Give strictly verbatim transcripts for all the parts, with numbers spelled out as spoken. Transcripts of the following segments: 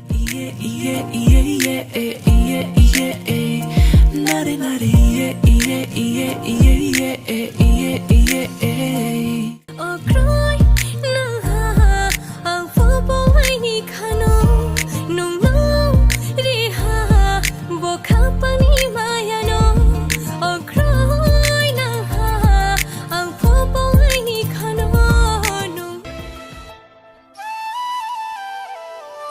Iye, iye, iye, iye, eh, iye, iye, eh. Nare, nare, iye, iye, iye, iye, iye, eh, iye, iye, eh. Okroi nang ha, ang pho bonglaini khano, nungno ri ha, bo khapangni mayano. Okroi nang ha, ang pho bonglaini khano, nung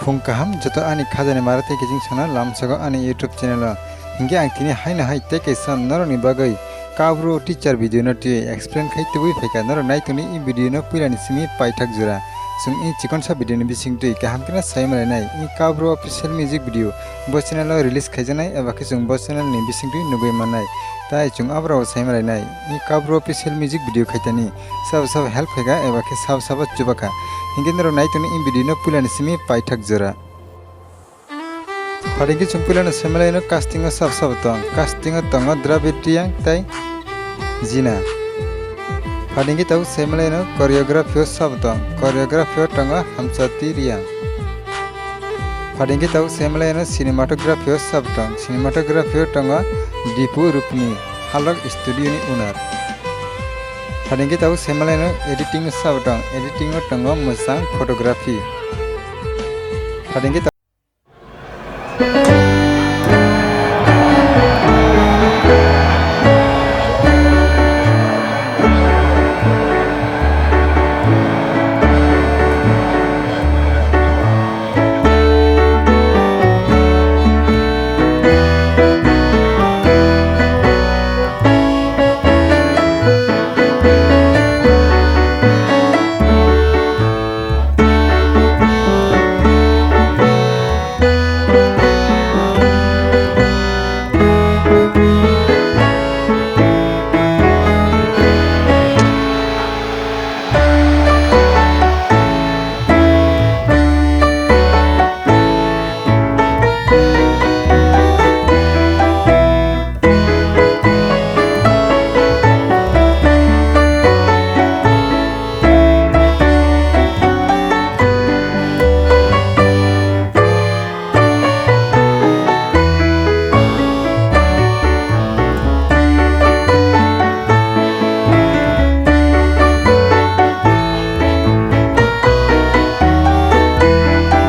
Phung kaham joto ani khajani mara tei kiching sana lamsogo ani YouTube channel o. Hinkhe ang tini haino hai tei kaisa norokni bagwi Kabro teacher video no twi explain khai tubui phaikha. Norok naitongni i video no puilani simi paithak jora. Chwng i chikonsa video ni bisingtwi kaham kheno sai manlainai. I Kabro official music video bo channel o release khaijaknai eba khe chwng bo channel ni bisingtwi nugui mannai. Tai chwng aborok sai manlainai. I Kabro official music video khaitani. Sabo sabo help khaikha eba khe sabo sabo chubakha. Hinkhe norok naitongni i video no puilani simi paithak jora. Phatingkhe chwng puilano sai manlaino casting o sabo sabo tong. Casting o tongo Dravid Reang tei Jina. Phatingkhe tabuk sai manlaino choreography o sabo tong. Choreography o tongo Hamsati Reang. Phatingkhe tabuk sai manlaino cinematography o sabo tong. Cinematography o tongo Dipu Rupni. Halok studio ni owner. Phatingkhe tabuk sai manlaino editing o sabo tong, editing o tongo Mwsang Photography. Phatingkhe tabuk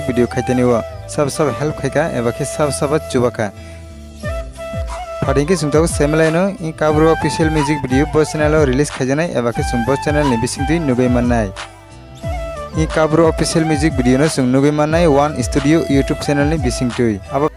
Video khaitani o sabo sabo help khaikha eba khe sabo sabo chubakha. Phatingkhe chwng tabuk sai manlaino i Kabro official music video bo channel o release khaijaknai eba khe chwng bo channel ni bisingtwi nugui mannai. I Kabro official music video no chwng nugui mannai One Studio YouTube channel ni bisingtwi. Abo